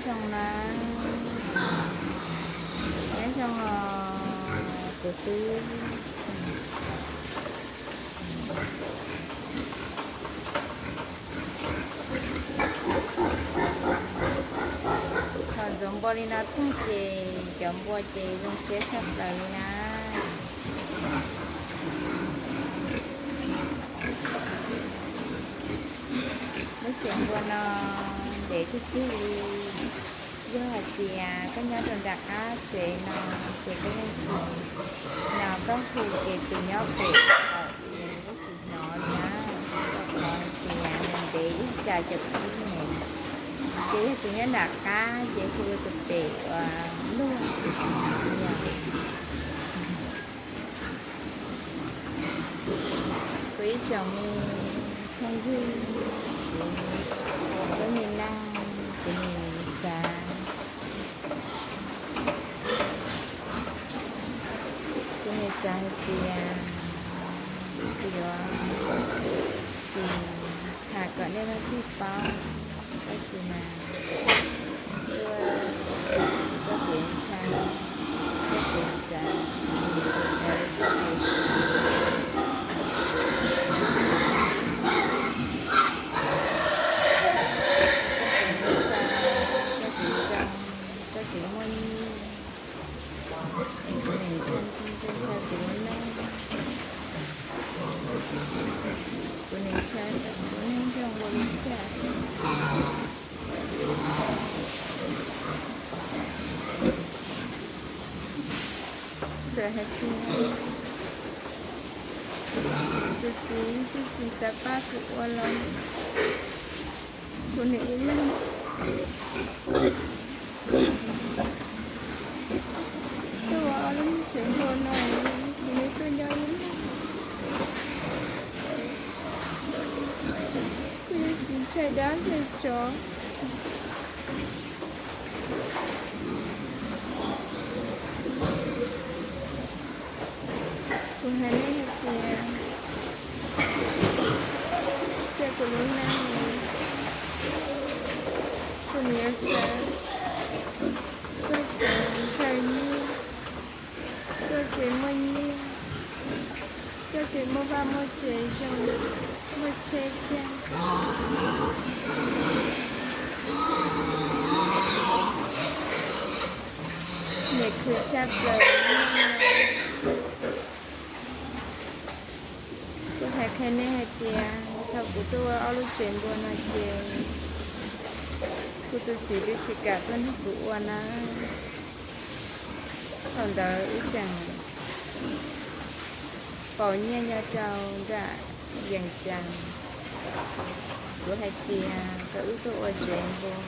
Zoo na, nyob zoo os kuv tub. Thaum ntxuav npua li no tag ces cov npua ces zoo siab tshaj plaws li na. Lub tsev npua no ntev tiag tiag li. Yog hais tias koj nyob rau nram qab tsev no ces koj yeej tsis, no koj hu ces tus nyob pem tod ces yeej tsis hnov li na. Rau qhov hais tias nws ntev ib xya caum tsib mev, ces yog tus nyob nram qab ces hu tus pem uas luag ces tsis hnov li os. Kuv ib tsoom me phooj ywg, kuv lub me neej, kuv nim xav, kuv nim xav hais tias kuv yuav tsis tham kom nej leej twg paub, tab sis mas tuaj, koj kev ntshai, koj kev xav, koj kev xav, koj kev zoo, koj kev muaj nyiaj, es kuv nim ntshai ntshai ntshai ntshai kuv lub neej, kuv nim ntshai kuv lub neej zoo ua li cas. Txawm hais tias tus txiv twb tsis xav pab kuv ua los kuv nim ib leeg tuaj ua ob lub tsev npua no, kuv nim tuaj nyob ib leeg. Kuv yeej tsis ntshai dab ntshai tsov. Kuv hais nej hais tias, tej kuv lub neej, kuv nim yuav xav txog kev ntshaw nyiaj, txog kev muaj nyiaj, txog kev muaj vaj muaj tsev zoo, muaj tsheb caj. Nim khwv tshaj plaws. Kuv hais qhia nej hais tias thaum kuv tuaj ua ob lub tsev npua no ces kuv tus txiv twb tsis kam tuaj nrog kuv ua na. Thaum ntawd wb tseem pauv nyiaj nyob rau nram Yees Cas. Kuv hais tias kom wb tuaj ua tsev npua,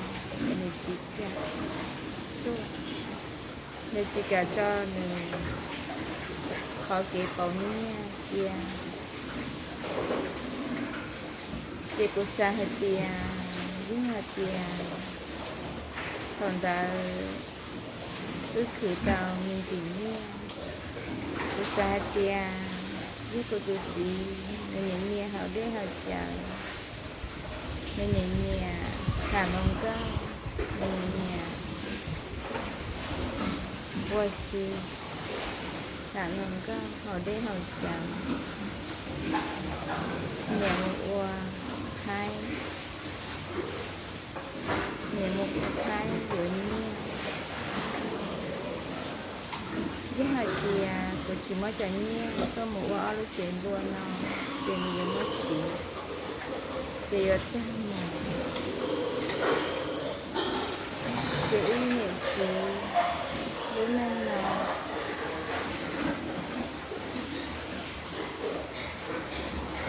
nws tsis kam tuaj, nws tsis kam tso nws qhov kev pauv nyiaj cia. Ces kuv xav hais tias, yog hais tias thaum ntawd wb khwv tau me ntsis nyiaj, kuv xav hais tias yog kuv tus txiv nws nyiam nyiam haus dej haus cawv, nws nyiam nyiam tham hluas nkauj, nws nyiam nyiam npua xwb, tham hluas nkauj haus dej haus cawv, nyiam mus ua qhaib, nyiam mus ua qhaib yuav nyiaj. Yog hais tias kuv tsis muab cov nyiaj tuaj mus ua ob lub tsev npua no, ces nws yuav muab txiv, ces yuav tag mus. Ces wb niam txiv lub neej no,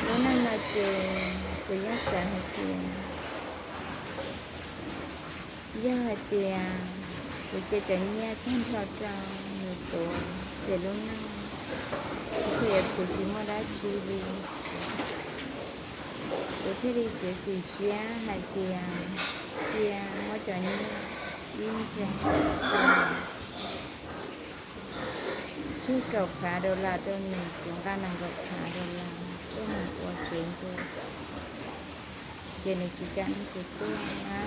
lub neej no ces kuv yeej xav hais tias, yog hais tias kuv cia cov nyiaj tag nrho rau nws tuav, ces lub neej ntshe yuav khwv tsis muaj dab tsi li. Kuv thiaj li txiav txim siab hais tias cia muab cov nyiaj ib nrag tseg kaum phav dollar rau nws, kuv nqa nees nkaum phav dollar tuaj mus ua tsev npua, ces nws tsis kam nrog kuv tuaj na.